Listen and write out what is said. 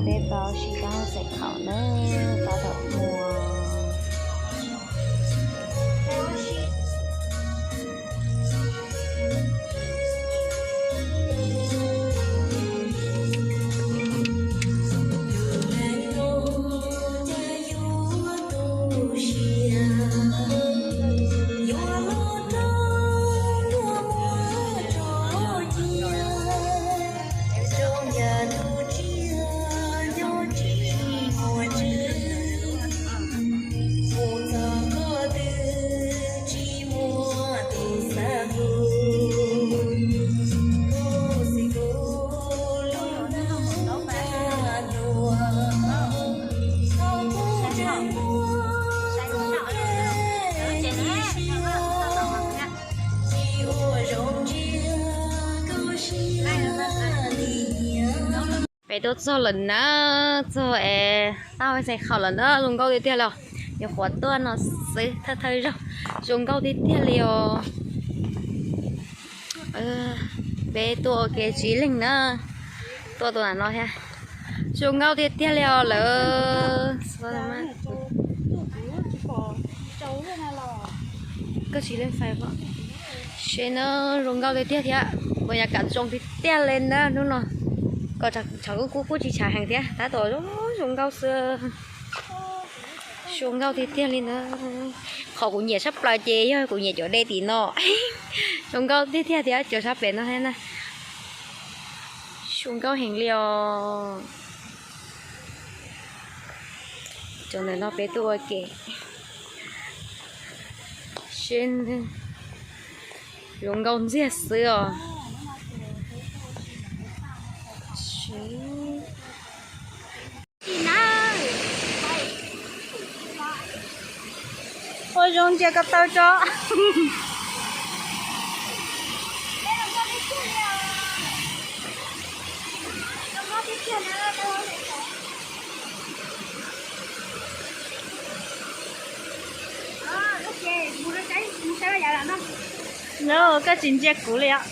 Peb paub sib tau xeem khaum na, tab tom muag. Peb tuaj txog lawm na, txog es tau xeem khaum lawm na, zoo nkauj tiag tiag li os. Nyuam qhuav tuaj no xwb thawj thawj zaug, zoo nkauj tiag tiag li os. Peb tuaj ua ke tsib leeg na, tuaj tus no thiab. Zoo nkauj tiag tiag li os lawm. Koj tsis leej fais pom. Seb na, zoo nkauj tiag tiag thiab, ua yam kam zoo tiag tiag li na hnub no. Kom tshav kub kub kuj tsis tshav heev thiab, tab tom zoo nkauj xwb. Zoo nkauj tiag tiag li na. Qhov kuv nyiam tshaj plaws ces yog kuv nyiam cov dej tim no. Zoo nkauj tiag tiag thiab cov sab pem no thiab na. Zoo nkauj heev li os. Cov ntawm no peb tuaj ua ke. Seb, zoo nkauj ntxiag xwb os. Ua zoo ntsia ko taw tso. No koj tsis ntsia kuv li os.